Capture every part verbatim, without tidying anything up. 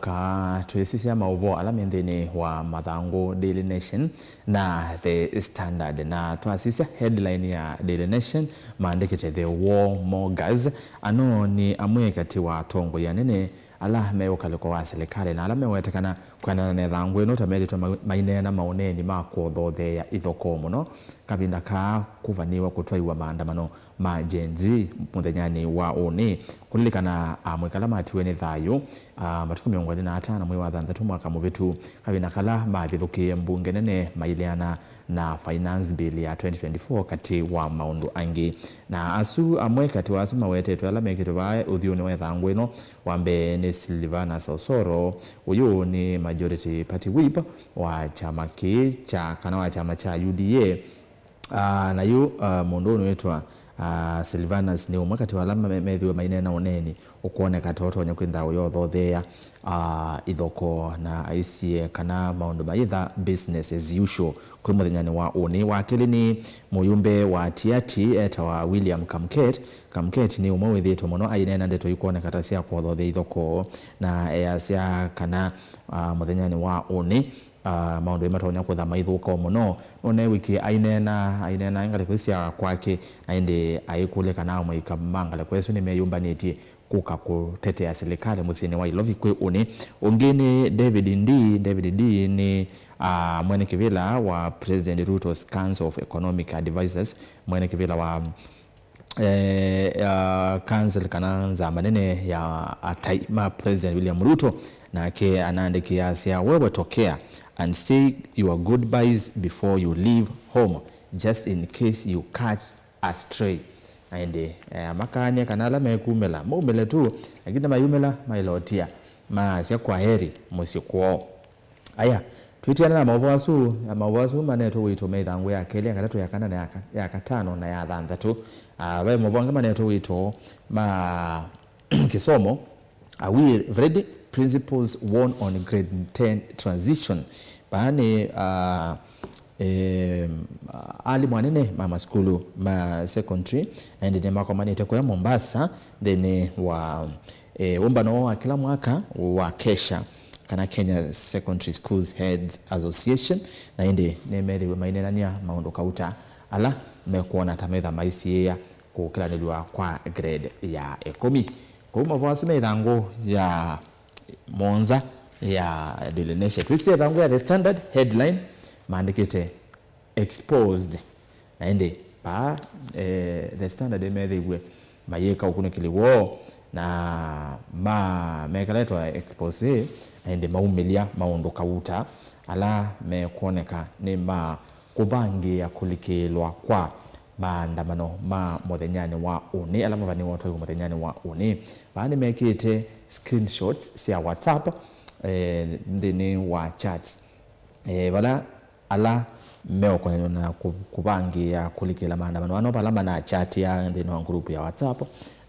Ka twĩsisya maũvoo ala me nthĩnĩ wa mathangũ Daily Nation na The Standard, na twasisya headline ya Daily Nation, maandĩkĩte, "The War Mongers." Ano nĩ amwe katĩ wa atongoi anene ala me ũkalĩko wa silikalĩ na ala mewetekana kwendana na ĩthangũ ĩno ta methĩtwe ma-, maineena maũneeni ma kũthotheea ithokoo mũno. Kavinda kaa kũvanĩĩwe kũtwaiwa maandamano ma Gen Z mũthenyanĩ wa ũnĩ. Kũlilikana amwe kala matiwe nĩ thayũ, ah, matukũ mĩongo ĩlĩ na atano mwei wa thanthatũ mwaka mũvĩtu, kavinda kala mavithũkĩie mbunge nene maileana na finance bill ya twenty twenty-four katĩ wa maũndũ angĩ. Na asu amwe katĩ wa asu mawetetwe ala mekĩtwe vaa ũthyũnĩ wa ĩthangũ ĩno, wa mbee nĩ Silvanus Osoro, ũyũ nĩ Majority Party Whip wa kyama kĩĩ kya, kana wa kyama kya U D A. Ah, na yu, ah, mũndũ ũyũ nĩwĩtwa, ah, Silvanus nĩ ũmwe katĩ wa ala me-, methĩwe maineena ũneeni ũkwoneka ta ũtonya kwĩ nthayũ ya ũthotheea, ah, ithokoo na aisye kana maũndũ mayĩtha business as usual kwĩ mũthenyanĩ wa ũnĩ. Wa kelĩ nĩ mũyumbe wa Tiaty etawa William Kamket. Kamket nĩ ũmwe wĩthĩĩtwe mũno aineena ndeto ikwoneka ta sya kũthothea ithokoo na easya kana, ah, mũthenyanĩ wa ũnĩ, ah, maũndũ matonya kũtha maithũka o mũno. Nũneewikie aineena, aineena ngalĩko sya kwake, na ĩndĩ aikũlya kana amũika ma ngalĩko ĩsu nĩmeyũmbanĩtye kũka kũtetea silikalĩ mũsyĩnĩ wa Ilovi kwĩ ũnĩ. Ũngĩ nĩ David Ndii. David Ndii nĩ, ah, mwene kĩvĩla wa President Ruto's Council of Economic Advisors, mwene kĩvĩla wa eh, uh, council kana nzama nene ya atai ma President William Ruto, nake anaandĩkĩa asya, "Wewe tokea and say your goodbyes before you leave home, just in case you catch a stray." Na ĩndĩ, eh, makany'a kana ala mekumĩla maumĩle tu, lakini mayumĩla mailotia maasya, "Kwa heri, mũsyĩ kwoo." Aya, twĩtiana na maũvoo asu, na maũvoo asu manetwe wĩtũ me ithangũ ya kelĩ, ya katatũ, ya kana, na ya ka-, ya katano, na ya thanthatũ. Ah, ve maũvoo angĩ manetwe wĩtũ ma kĩsomo, "Are we ready? Principals warn on grade ten transition." Vaa nĩ, ah, em, alimũ anene ma masukulu ma secondary, na ĩndĩ nĩmakomanĩte kũya Mombasa nthĩnĩ wa, eh, ũmbano wa kĩla mwaka wa KESHA, kana Kenya Secondary Schools Heads Association, na ĩndĩ nĩmethĩwe maineenany'a maũndũ kauta ala mekwona ta metha maisiĩĩa kũkĩlanĩlw'a kwa grade ya ĩkũmi. Kwoou maũvoo asu me ĩthangũ ya mũonza ya Daily Nation. Twĩsĩ ĩthangũ ya The Standard, headline, maandĩkĩte, "Exposed." Na ĩndĩ, vaa, eh, The Standard methĩiw'e mayĩka ũkunĩkĩli woo, na ma, mekaletwa expose, na ĩndĩ maumĩlya maũndũ kauta ala mekwoneka nĩ ma kũvangĩĩa kũlikĩĩlwa kwa maandamano ma mũthenyanĩ wa ũnĩ, ala mavanĩwa ũtwaĩwa mũthenyanĩ wa ũnĩ. Vaa nĩmekĩte screenshots sya WhatsApp, eh, nthĩnĩ wa chats, eh, vala ala meũkonanw'a na kũ-, kũvangĩĩa kũlikĩla maandamano ano vala manachatĩa nthĩnĩ wa ngurupu ya WhatsApp,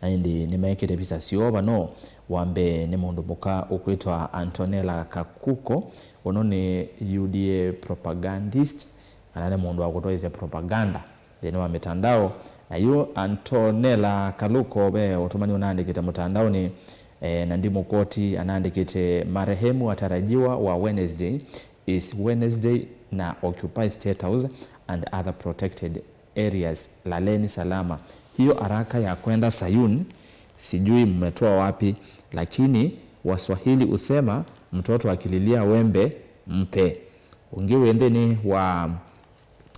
na ĩndĩ nĩmekĩte visa syoo vano. Wa mbee nĩ mũndũ mũka ũkwĩtwa Antonella Kakuko, ũno nĩ U D A propagandist, kana nĩ mũndũ wa kũtwaĩsya propaganda nthĩnĩ wa mĩtandao. Na yu Antonella Kaluko ve ũtũmani ũnaandĩkĩte mũtandaonĩ, eh, na ndi mũkoti, anaandĩkĩte, "Marehemu atarajiwa wa Wednesday is Wednesday na Occupy State House and other protected areas, laleni salama. Hiyo haraka ya kwenda Sayuni, sijui mmetoa wapi, lakini Waswahili husema mtoto akililia wembe mpe." Ũngĩ wĩ nthĩnĩ wa,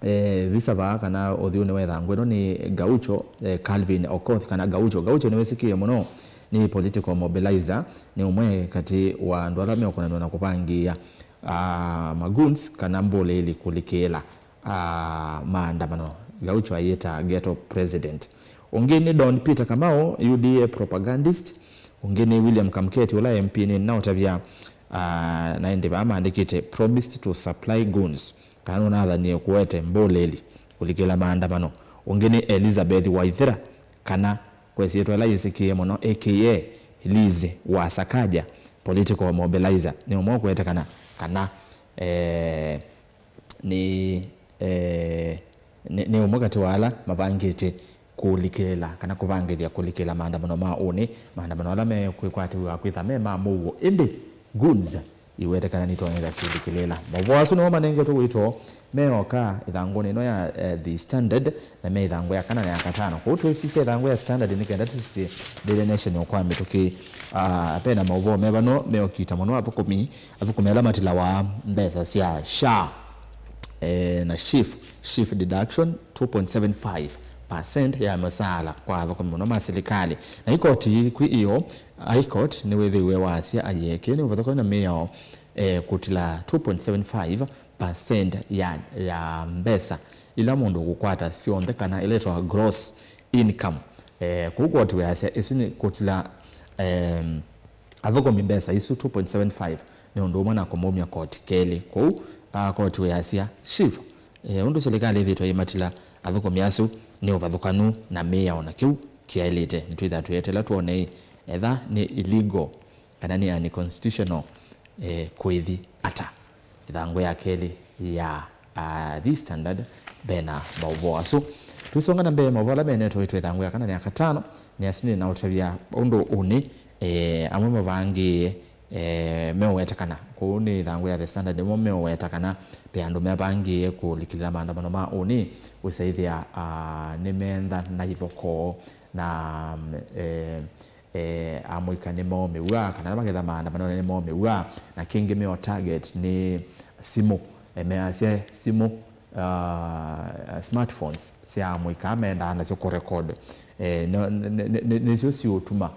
eh, visa vaa kana ũthyũnĩ wa ĩthangũ ĩno nĩ Gaucho, eh, Calvin Okoth kana Gaucho. Gaucho nĩwĩsĩkĩe mũno, nĩ political mobilizer, nĩ ũmwe katĩ wa andũ ala meũkonanw'a na kũvangĩĩa, ah, magoons kana mbũlĩĩli kũlikĩĩla, ah, maandamano. Gaucho ayĩta ghetto president. Ũngĩ nĩ Don Peter Kamau, U D A propagandist. Ũngĩ nĩ William Kamketi, ũla M P nĩ naũtavya, ah, na ĩndĩ vaa maandĩkĩte, "Promised to supply goons." Kana nũnathanie kũete mbũlĩĩli kũlikĩla maandamano. Ũngĩ nĩ Elizabeth Waithira, kana kwa ĩsyĩtwa ĩla yĩsĩkĩe mũno, A K A Liz wa Sakaja, political mobilizer, nĩ ũmwe ũkũetekana kana, eh, nĩ, eh, nĩ, nĩ ũmwe katĩ wa ala mavangĩte kũlikĩla kana kũvangĩthya kũlikĩla maandamano ma ũnĩ, maandamano ala mekwĩkwatĩw'a kwĩtha me ma mũuo. Ĩndĩ goons iwetekana nitonyetha syĩthukĩlĩĩla. Maũvoo asu nĩmo manengetwe wĩto meoka ĩthangũnĩ ĩno ya, eh, The Standard, na me ĩthangũ ya kana na ya katano. Kwoou twĩsisya ĩthangũ ya Standard nĩ kenda tũsisye Daily Nation kwa mĩtũkĩ. Ah, pena maũvoo me vano meũkita mũno athũkũmi, athũkũmi ala matilawa mbesa sya SHA, eh, na SHIF, SHIF deduction, two point seven five percent ya mũsaala kwa athũkũmi mũno ma silikalĩ. Na ikoti kwĩ ĩyo, High Court nĩwĩthĩiwe wasya aiee kĩĩ nĩ ũvathũkany'a mĩao, eh, kũtila two point seven five percent ya, ya mbesa ila mũndũ ũkũkwata syonthe, kana ĩla ĩtawa gross income. Eh, kũu koti wĩasya ĩsu nĩ kũtila, em, athũkũmi mbesa isu two point seven five nĩ ũndũ ũmwe na kũmaumya koti kelĩ. Kũu, ah, koti wĩasya SHIF, eh, ũndũ silikalĩ ĩthĩtwe ĩmatila athũkũmi asu nĩ ũvathũkanu na mĩao, na kĩu kĩaĩlĩte. Nĩtwĩthaa tũyetela twone etha nĩ illegal kana nĩ unconstitutional, eh, kwĩthi ata. Ĩthangũ ya kelĩ ya, ah, The Standard vena maũvoo asu. Tũisonga na mbee, maũvoo ala menetwe wĩtwe ĩthangũ ya kana na ya katano, nĩ asu nĩ na ũtavya ũndũ ũnĩ, eh, amwe mavangĩĩe, eh, meũwetekana. Kũu nĩ ĩthangũ ya The Standard, nĩmo meũwetekana ve andũ mavangĩĩe kũlikĩlĩla maandamano ma ũnĩ, wĩsaĩthĩa, ah, nĩmeenda na ithokoo na, eh, eh, amũika nĩmaũmĩw'a, kana ala maketha maandamanonĩ nĩmaũmĩw'a, na kĩngĩ meo target nĩ simũ, eh, measya simũ, ah, smartphones sya amũika mendaa nasyo kũrecord. Eh, no, nĩ, nĩ, nĩ, nĩsyo siũtuma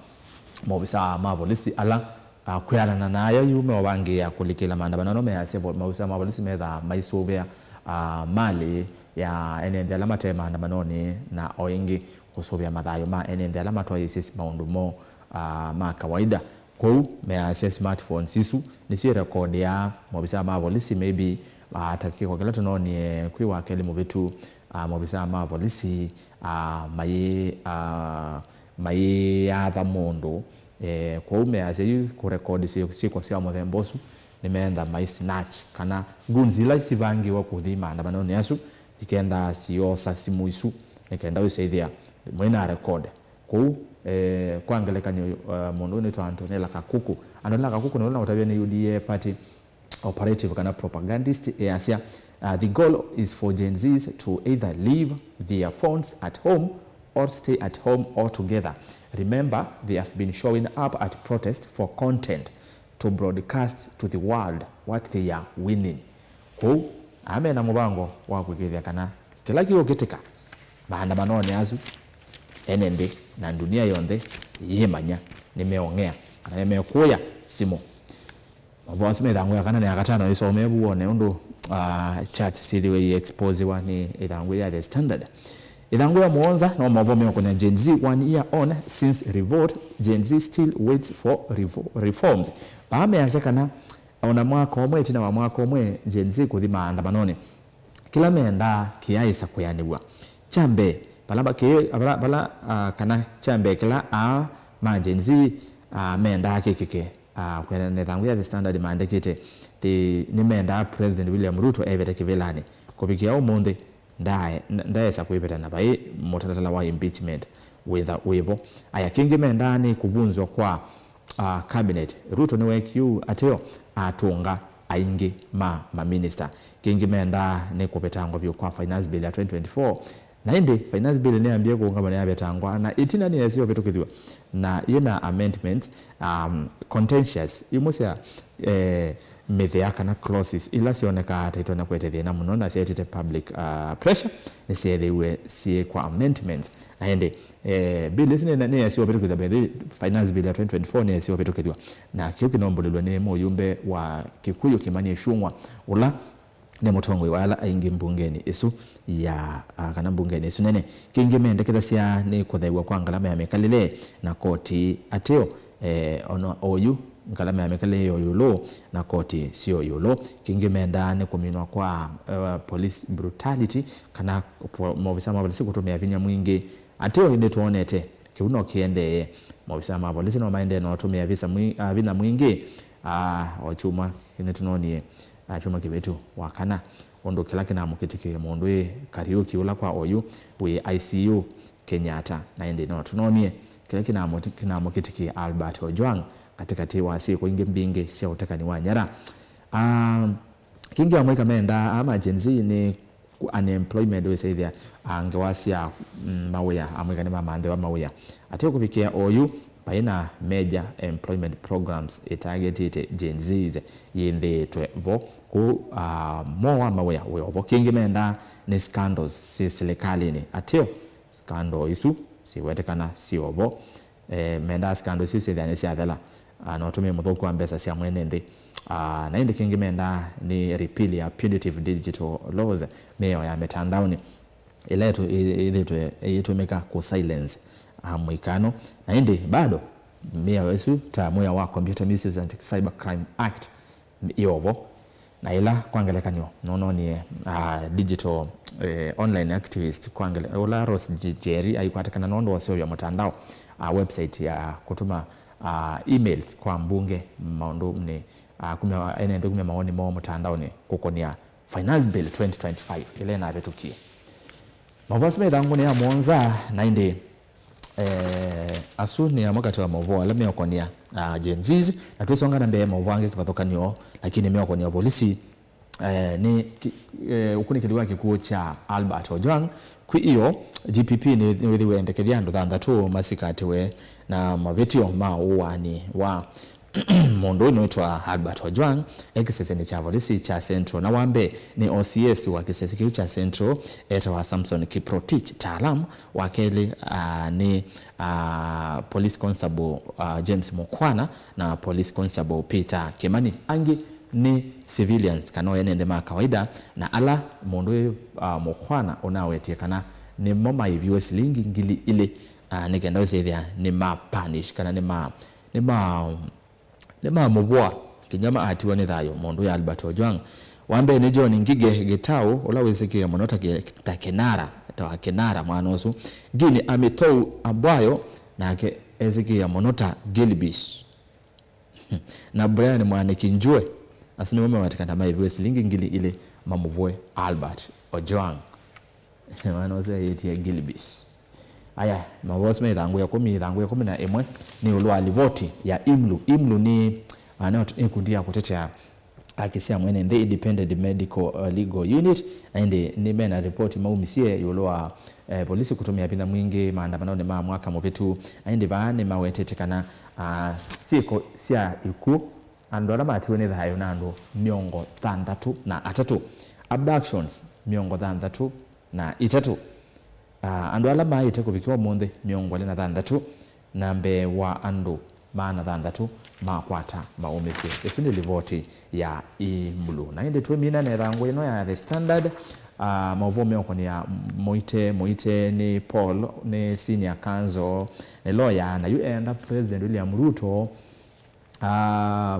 maovisaa ma volisi ala, ah, kwĩanana na aya yu meũvangĩĩa kũlikĩla maandamano measya vo-, maovisaa ma volisi methaa maisũvĩa, ah, malĩ ya ene nthĩ ala mate maandamanonĩ na o ĩngĩ kũsũvĩa mathayũ ma ene nthĩ ala matwaĩĩsye maũndũ moo, ah, ma kawaida. Kwoou measya smartphones isu nĩsyo irekodĩaa maovisaa ma volisi, maybe, ah, ta kĩko kĩla tũnoonie kwĩ wa kelĩ mũvĩtu, ah, maovisaa ma volisi, ah, mayĩ, ah, mayĩatha mũndũ. Eh, kwoou measya yu kũrekodi syĩ-, syĩko sya mũthemba ũsu nĩmeenda mai snatch, kana goons ila sivangĩwe kũthi maandamanonĩ asu, ikendaa siosa simũ isu, nĩ kenda ũisaĩthĩa mwĩna record. Kũu, eh, kwa ngelekany'o, eh, mũndũ ũyũ nĩtwa Antonella Kakuku. Antonella Kakuku nĩ ũla na ũtavya nĩ U D A party operative kana propagandist, easya, uh, "The goal is for Gen Zs to either leave their phones at home or stay at home altogether. Remember, they have been showing up at protest for content to broadcast to the world what they are winning." Kwoou, aa mena mũvango wa kũĩkĩĩthya kana kĩla kĩũkĩtĩka maandamanonĩ asu, ene nthĩ na ndunia yonthe yĩmanya nĩmeũng'ea kana nĩmekũya simũ. Maũvoo asu me ĩthangũ ya kana na ya katano, ĩsomee vu wone ũndũ, ah, charts syĩthĩwe iexposiwa nĩ ĩthangũ ya The Standard. Ĩthangũ ya mũonza no maũvoo meũkũnya Gen Z one year on since revolt, Gen Z still waits for revo-, reforms. Vaa measya kana o na mwaka ũmwe ĩtina wa mwaka ũmwe Gen Z kũthi maandamanonĩ, kĩla mendaa kĩyaĩsa kwĩanĩw'a. Kya mbee, vala, vala, vala, ah, kana kya mbee kĩla aa ma Gen Z, ah, mendaa kĩkĩke, ah, kwĩanana na ĩthangũ ya The Standard maandĩkĩte, the, nĩmendaa President William Ruto evĩte kĩvĩlanĩ. Kũvikĩa ũmũnthĩ, ndae-, nda-, ndaesa kwĩvĩta na vai mũtalatala wa impeachment wĩtha wĩvo. Aya, kĩngĩ mendaa nĩ kũvunzwa kwa, ah, cabinet. Ruto nĩweekie ũu ateo atũnga aingĩ ma maminista. Kĩngĩ mendaa nĩ kũvetangwa vyũ kwa finance bill ya twenty twenty-four. Na ĩndĩ finance bill nĩyambie kũũngama na yavetangwa, na ĩtina nĩyesie ũvĩtũkĩthw'a na yĩna amendments, um, contentious, imwe sya, eh, mĩthea kana clauses ila syonekaa ta itonya kũete thĩna mũno na syaetete public, uh, pressure, nĩsyeethĩiwe syĩkwa amendments. Na ĩndĩ, eh, bill ĩsu nĩ, nĩyesie ũvĩtũkĩthw'a, by the way, finance bill ya twenty twenty-four nĩyesie ũvĩtũkĩthw'a. Na kĩu kĩnambũlĩlw'a nĩ mũyumbe wa Kikuyu Kimani Ichung'wa, ũla nĩ mũtongoi wa ala aingĩ mbungenĩ ĩsu ya, ah, kana mbungenĩ ĩsu nene. Kĩngĩ mendekethasya nĩ kũthaiw'a kwa ngalama ya mĩkalĩle na koti ateo, eh, ona oyu ngalama ya mĩkalĩle yo ĩũlũ na koti syo ĩũlũ. Kĩngĩ mendaa nĩ kũminwa kwa, eh, police brutality, kana po-, maovisa ma polisi kũtũmĩa vinya mwingĩ. Ateo ĩndĩ twonete kĩu no kĩendee. Maovisa ma polisi no maendee na ũtũmĩa visa mwi-, ah, vinya mwingĩ. Ah, o kyumwa nĩtũnonie, ah, kyumwa kĩvĩtu wa kana, ũndũ kĩla kĩnamũkĩtĩkĩe mũndũ wĩ Kariuki ũla kwa oyu wĩ I C U Kenyatta, na ĩndĩ no tũnonie kĩla kĩnamũti-, kĩnamũkĩtĩkĩe Albert Ojwang katĩkatĩ wa syĩko ingĩ mbingĩ sya ũtekani wa nyara. Ah, kĩngĩ amwe ĩka mendaa ama Gen Z nĩ unemployment wĩsaĩthĩa, ah, ngewa sya, mm, mawĩa, amwe ĩka nĩmamanthiwa mawĩa. Ateo kũvikĩa oyu, vai na major employment programs ĩtargetĩte Gen Zs yĩnthĩĩtwe vo. Kũu, ah, mo wa mawĩa wĩ ovo. Kĩngĩ mendaa nĩ scandals syĩ silikalĩnĩ. Ateo scandal isu siwetekana syĩ ovo. Eh, mendaa scandal isu syĩthĩa nĩsyathela, ah, na ũtũmĩi mũthũku wa mbesa sya mwene nthĩ. Ah, na ĩndĩ kĩngĩ mendaa nĩ repeal ya punitive digital laws, mĩao ya mĩtandaonĩ, ĩla ĩtũ-, ĩ-, ĩthĩtwe ĩyĩtũmĩka kũ silence, ah, mũikano. Na ĩndĩ bado mĩao ĩsu ta mwĩao wa Computer Misuse and Cybercrime Act ĩ ovo. Na ĩla, kwa ngelekany'o, nũnoonie, ah, digital, eh, online activist, kwa ngele-, ũla Rose Nje-, Njeri aikwatĩkana nũndũ wa ũseũvya mũtandao, ah, website ya kũtũma, ah, emails kwa mbunge maũndũnĩ, ah, kumya, ene nthĩ kumya mawoni moo mũtandaonĩ kũkonia Finance Bill twenty twenty-five ĩla ĩnavĩtũkie. Maũvoo asu me ĩthangũnĩ ya mũonza, na ĩndĩ, eh, asu nĩ amwe katĩ wa maũvoo ala meũkonia, ah, Gen Zs, na twĩsonga na mbee maũvoo angĩ kĩvathũkany'o, lakini meũkonia volisi, eh, nĩ ki-, eh, ũkunĩkĩli wa kĩkw'ũ kya Albert Ojwang. Kwĩ ĩyo, D P P nĩ, nĩwĩthĩwe endekethya andũ thanthatũ masikatĩwe na mavĩtyo ma ũaani wa mũndũ ũyũ nĩwĩtwa Albert Ojwang e kĩsesenĩ kya volisi kya Central, na wa mbee nĩ O C S wa kĩsese kĩu kya Central etawa Samson Kiprotich. Taalam wa kelĩ, ah, nĩ, ah, Police Constable, ah, James Mukwana na Police Constable Peter Kimani. Angĩ nĩ civilians kana ene nthĩ ma kawaida, na ala mũndũ ũyũ, ah, Mukwana ũnawetie kana nĩmo maĩviwe silingi ngili ilĩ, ah, nĩ kenda wĩsĩthĩa nĩ ma punish kana nĩ ma, nĩ ma Nĩmamũvũa, nginya maatiwa nĩ thayũ. Mũndũ ũyũ Albert Ojwang. Wa mbee nĩ John Ngige Gĩtaũ, ũla wĩsĩkĩe mũno ta kĩ-, ta Kĩnara, ta wa Kĩnara mwana ũsu. Ngini Amitou Abwayo, nake esĩkĩe mũno ta Gilbis. Na Brian Mwaniki Njue, asu nĩmo mewatĩkana maĩviwe silingi ngili ilĩ mamũvũe Albert Ojwang. Mwana ũsu eĩtye Gilbis. Aya, maũvoo asu me ĩthangũ ya ĩkũmi, ĩthangũ ya ĩkũmi na ĩmwe nĩ ĩũlũ wa livoti ya IMLU. IMLU nĩ, ah, nĩ ĩkundi ya kũtetea haki sya mwene nthĩ, Independent Medical, uh, Legal Unit, na ĩndĩ nĩ mena ripoti maumisye ĩũlũ wa, eh, polisi kũtũmĩa vinya mwingĩ maandamanonĩ ma mwaka mũvĩtu. Na ĩndĩ vaa nĩmawetete kana, ah, syĩko sya ikw'ũ, andũ ala matiwe nĩ thayũ na andũ mĩongo thanthatũ na atatũ, abductions mĩongo thanthatũ na itatũ, ah, andũ ala maĩte kũvikĩa ũmũnthĩ mĩongo ĩlĩ na thanthatũ, na mbee wa andũ maana thanthatũ makwata maũmĩsye. Ĩsu nĩ livoti ya IMLU. Na ĩndĩ twĩmina na ĩthangũ ĩno ya The Standard, ah, maũvoo meũkonĩa Mũite. Mũite nĩ Paul, nĩ senior counsel, nĩ lawyer, na yu eenda President William Ruto. Ah,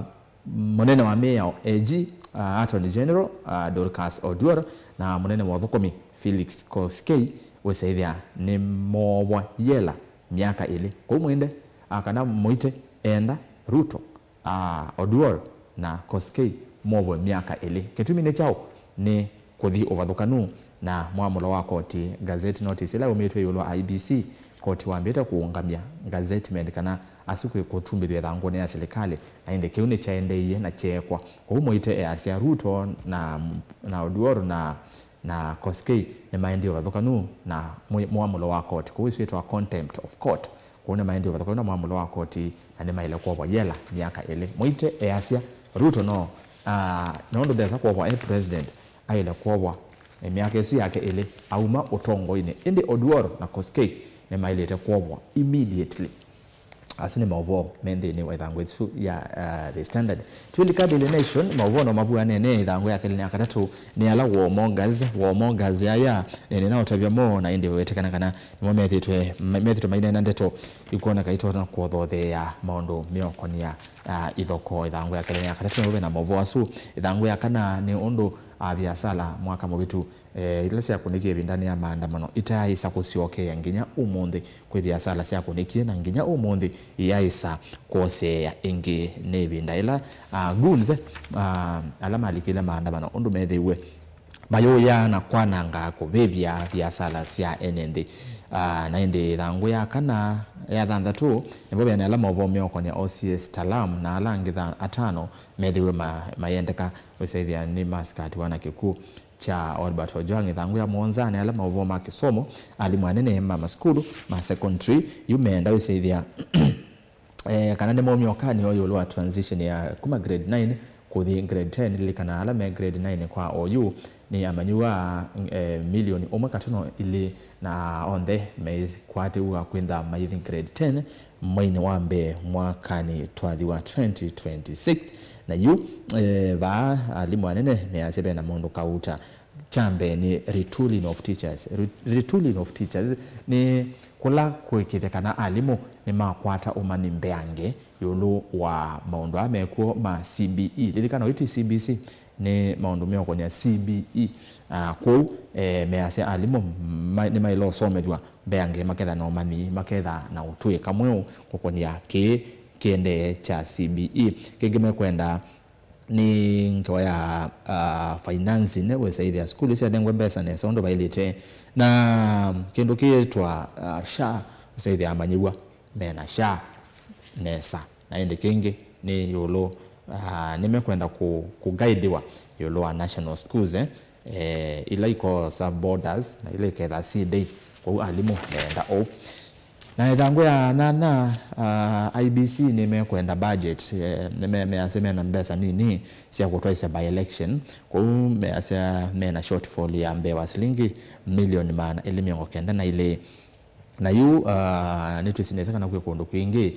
mũnene wa mĩao, A G, ah, Attorney General, ah, Dorcas Oduor, na mũnene wa ũthũkũmi, Felix Koskei, wĩsaĩthya nĩmoovwa yela myaka ĩlĩ. Kũu Mwende, ah, kana Mũite eenda Ruto, ah, Oduor na Koskei movwe myaka ĩlĩ. Kĩtumi nĩ kyaũ? Nĩ kũthi ũvathũkanu na mwamũlo wa koti. Gazette notice ĩla yaumĩtw'e ĩũlũ wa I E B C, koti wambĩte kũũngamya gazette mendi kana asu kwĩ kũtumbĩthw'a ĩthangũnĩ ya silikalĩ, na ĩndĩ kĩu nĩkyaendeeie na kyeekwa. Kwoou Mũite easya Ruto na, na Oduor na, na Koskei nĩmaendie ũvathũkanu na mwi-, mwamũlo wa koti, kũu ĩsu yĩtawa contempt of court. Kwoou nĩmaendie ũvathũkanu na mwamũlo wa koti na nĩmaĩle kwovwa yela myaka ĩlĩ. Mũite easya Ruto no, ah, nũndũ ndesa kwovwa e president, aĩle kwovwa, eh, myaka ĩsu yake ĩlĩ auma ũtongoinĩ. Ĩndĩ Oduor na Koskei nĩmaĩlĩte kwovwa immediately. Asu nĩ maũvoo me nthĩnĩ wa ĩthangũ ĩsu ya, ah, The Standard. Twĩlika Daily Nation, maũvoo no mavuanene ĩthangũ ya kelĩ na ya katatũ nĩ ala warmongers, warmongers aya, eh, nĩnaũtavya mo, na ĩndĩ wetekana kana nĩmo methĩtwe, me-, methĩtwe maineena ndeto ikwoneka itonya kũthotheea maũndũ meũkonia, ah, ithoko. Ĩthangũ ya kelĩ na ya katatũ nĩvo ve na maũvoo asu. Ĩthangũ ya kana nĩ ũndũ, ah, viasala mwaka mũvĩtu, eh, ila syakũnĩkie ĩvindanĩ ya maandamano itaaĩsa kũsyokeea nginya ũmũnthĩ. Kwĩ viasala syakũnĩkie na nginya ũmũnthĩ iyaĩsa kwoseea ĩngĩ nĩ ĩvinda ĩla, ah, goons, ah, ala malikĩle maandamano ũndũ methĩiwe mayũya na kwananga, kũvĩvya viasala sya ene nthĩ. Ah, na ĩndĩ ĩthangũ ya kana, ya thanthatũ, nĩvo veana ala maũvoo meũkonĩa O C S Talam na ala angĩ tha-, atano methĩwe ma-, mayendeka wĩsaĩthĩa nĩ masikatiwa na kĩkw'ũ kya Albert Ojwang. Ĩthangũ ya mũonza nĩ ala maũvoo ma kĩsomo, alimũ anene ma masukulu ma secondary yu meenda wĩsaĩthĩa eh, kana nĩmaumya ũkany'o ĩũlũ wa transition ya kuma grade nine kũthi grade ten. Lilikana ala me grade nine kwa oyu nĩ amanyĩw'a, eh, milioni ũmwe katono ilĩ, na onthe mekwatĩw'a kwĩntha maithi grade ten mweinĩ wa mbee mwakanĩ twathi wa twenty twenty-six. Na yu, eh, vaa alimũ anene measya vena maũndũ kauta. Kya mbee nĩ retooling of teachers. Re-, retooling of teachers nĩ kũla kũĩkĩĩthya kana alimũ nĩmakwata ũmanyi mbeange ĩũlũ wa maũndũ aa mekw'o ma C B E. Lilikana ũyũ ti C B C, nĩ maũndũ meũkonĩa C B E. Ah, kwoou, eh, measya alimũ ma-, nĩmaĩle ũsomethw'a mbeange maketha na ũmanyi, maketha na ũtũĩka mweũ kũkonĩa kĩĩ kĩendee kya C B E. Kĩngĩ mekwenda nĩ ngewa ya, ah, financing, wĩsaĩthĩa sukulu syanengwe mbesa nesa ũndũ vaĩlĩte. Na kĩndũ kĩĩtwa, ah, SHA, wĩsaĩthĩa amanyĩw'a mena SHA nesa. Na ĩndĩ kĩngĩ nĩ ĩũlũ, ah, nĩmekwenda kũ-, kũguidiwa ĩũlũ wa national schools, eh, eh, ila ikosa borders na ila iketha syĩ ndei. Kwoou alimũ meenda ũu. Na ĩthangũ ya nyanya, ah, I E B C nĩmekwenda budget, eh, nĩme-, measya mena mbesa nini sya kũtwaĩsya by-election. Kwoou measya mena shortfall ya mbee wa silingi milioni maana elĩ mĩongo kenda na ilĩ. Na yu, ah, nĩtwĩsĩ nesa kana kwĩ kũndũ kwingĩ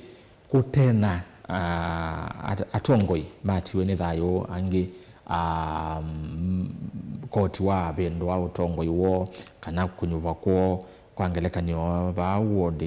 kũtena, ah, at-, atongoi matiwe nĩ thayũ, angĩ, ah, mm, koti wa vĩndũa ũtongoi woo kana kũnyuvwa kwoo. Kwa ngelekany'o, vaa ward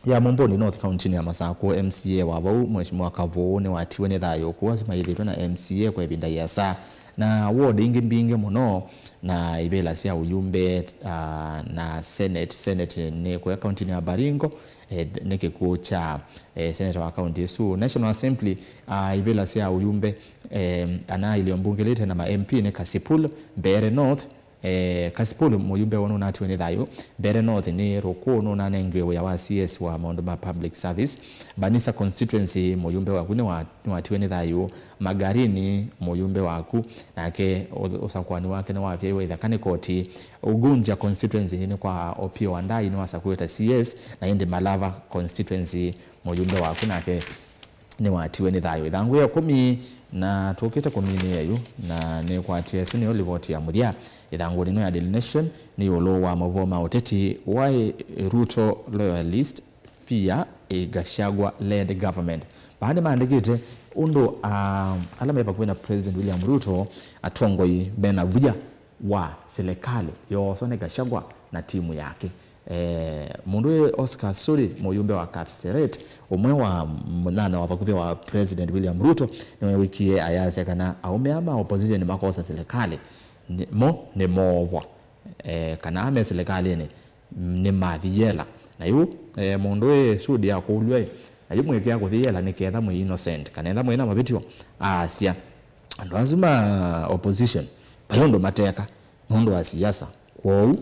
ya Mũmbũni North kauntinĩ ya Masakũ, M C A wa vau, Mheshimiwa Kavũũ, nĩwatiwe nĩ thayũ kũu asu mayĩthĩtwe na M C A kwa ĩvinda ĩasa. Na ward ingĩ mbingĩ mũno na ivĩla sya ũyumbe, ah, na senate, senate nĩ kũya kauntinĩ ya Baringo, eh, nĩ kĩkw'ũ kya, eh, seneta wa kaunti ĩsu. National Assembly, ah, ivĩla sya ũyumbe, eh, ana ilio mbunge lĩte na ma M P nĩ Kasipul, Mbeere North, eh, Kasipul mũyumbe woo nũnatiwe nĩ thayũ. Mbeere North nĩ Rũkũ nũnanengiwe wĩa wa C S wa maũndũ ma public service. Banisa constituency mũyumbe waku nĩwa-, nĩwatiwe nĩ thayũ. Magarini mũyumbe waku nake ũ-, ũsakũani wake nĩwavyaĩwe ĩthaka nĩ koti. Ugunja constituency nĩ kwa Opiyo Wandayi nĩwasakuĩte C S, na ĩndĩ Malava constituency mũyumbe waku nake nĩwatiwe nĩ thayũ. Ĩthangũ ya ĩkũmi, na tũkĩte kũminĩa yu, na nĩkwatie ĩsu nĩyo livoti ya mũthya ĩthangũnĩ ĩno ya Daily Nation, nĩ ĩũlũ wa maũvoo ma ũteti. Why Ruto loyalist fear a Gachagua led government? Vaa nĩmaandĩkĩte ũndũ, ah, ala me vakuvĩ na President William Ruto, atongoi mena via wa silikalĩ yooswa nĩ Gachagua na timu yake. Eh, mũndũ wĩ Oscar Suri, mũyumbe wa Kapseret, ũmwe wa mũnyanya wa vakuvĩ wa President William Ruto, nĩweewikie ayasya kana aũme aa ma opposition makosa silikalĩ, nĩ, mo nĩmoovwa, eh, kana aa me silikalĩnĩ nĩmathi yela. Na yu, eh, mũndũ wĩ Sudi akũlw'a, na yu mwĩkĩa kũthi yela nĩ ketha mwĩ innocent, kana etha mwĩ na mavĩtyo, aasya. Andũ asu ma opposition, vai ũndũ mateka, nũndũ wa siasa. Kwoou,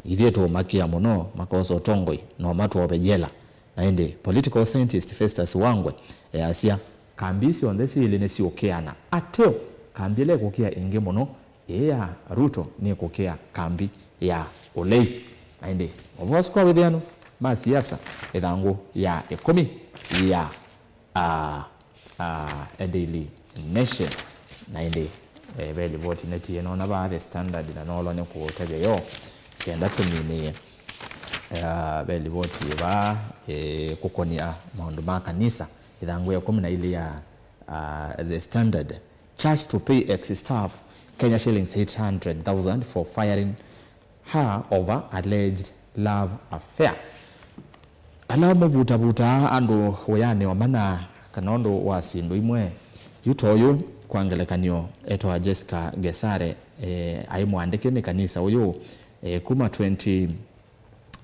ithyĩ tũũmakĩa mũno, makosa ũtongoi, no matwove yela. Na ĩndĩ, political scientist Festus Wangwe easya, kambi syonthe syĩlĩ nĩsiũkĩana. Ateo, kambi ĩla ĩkũkĩa ĩngĩ mũno, ĩĩ ya Ruto nĩkũkĩa kambi ya ũlei. Na ĩndĩ, maũvoo asu kwa wĩthĩanu ma siasa, ĩthangũ ya ĩkũmi ya, ah, ah, a Daily Nation. Na ĩndĩ, eh, ve livoti neti ĩno na vaa The Standard na noolwa nĩ kũũtavya yo kenda tũminĩe. Eh, ve livoti vaa, eh, kũkonia maũndũ ma kanisa, ĩthangũ ya ĩkũmi na ilĩ ya, ah, The Standard. Church to pay ex-staff Kenya shillings eight hundred thousand for firing her over alleged love affair. Ala mũvutavutaa andũ wĩanĩ o mana kana ũndũ wa syĩndũ imwe, yu ta ũyũ, kwa ngelekany'o, etawa Jessica Gesare, eh, aĩ mũandĩke nĩ kanisa ũyũ, eh, kuma twenty,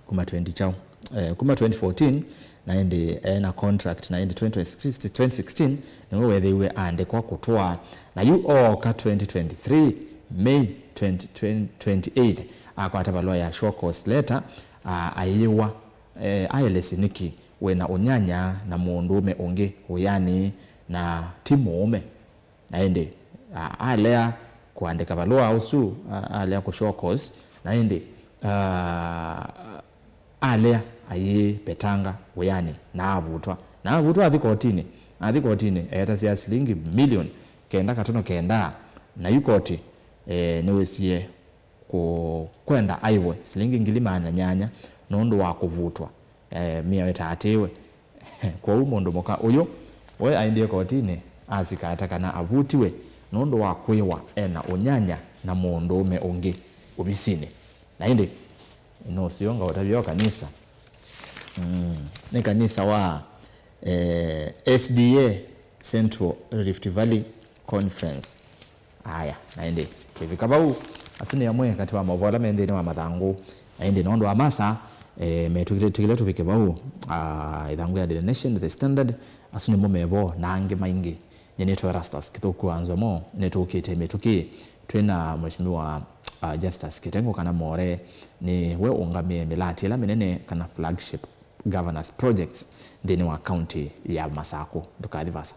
kuma twenty kyaũ, eh, kuma twenty fourteen, na ĩndĩ ena contract, na ĩndĩ twenty sixteen, twenty sixteen nĩwe weethĩiwe aandĩkwa kũtũa. Na yu ooka twenty twenty-three, May twenty, twenty, twenty-eighth, akwata valũa ya show cause letter, a-, ayĩwa, eh, aelesye nĩkĩ wĩ na ũnyanya na mũndũũme ũngĩ wĩanĩ na ti mũũme. Na ĩndĩ, a-, alea kũandĩka valũa ũsu, a-, alea kũ show cause, na ĩndĩ, a, alea ayĩpetanga wĩanĩ na avutwa. Na avutwa athi kotinĩ, athi kotinĩ eetasya silingi milioni kenda katono kenda, na yu koti, eh, nĩwĩsie kũ-, kwenda aĩvwe silingi ngili maana nyanya nũndũ wa kũvutwa, eh, mĩao ĩtaatĩĩwe. Kwoou mũndũ mũka ũyũ we aendie kotinĩ asika ata kana avutiwe nũndũ wa kwĩwa ena ũnyanya na mũndũũme ũngĩ ũvisinĩ. Na ĩndĩ nũseo ngaũtavya o kanisa. Mm, nĩ kanisa wa, eh, S D A, Central Rift Valley Conference. Aya, na ĩndĩ twĩvika vau, asu nĩ amwe katĩ wa maũvoo ala me nthĩnĩ wa mathangũ. Na ĩndĩ nũndũ wa masa, eh, metwĩkĩte tũkĩle tũvike vau, ah, ĩthangũ ya Daily Nation, The Standard, asu nĩmo mevo na angĩ maingĩ. Nyie nĩtwa Erastus Kĩthũku wa Nzomo, nĩtũkĩte mĩtũkĩ twĩ na Mheshimiwa, ah, Justus Kitengo kana More, nĩ we ũngamĩe mĩlatĩ ĩla mĩnene kana flagship governance projects nthĩnĩ wa kaunti ya Masakũ. Ndũkathi vasa.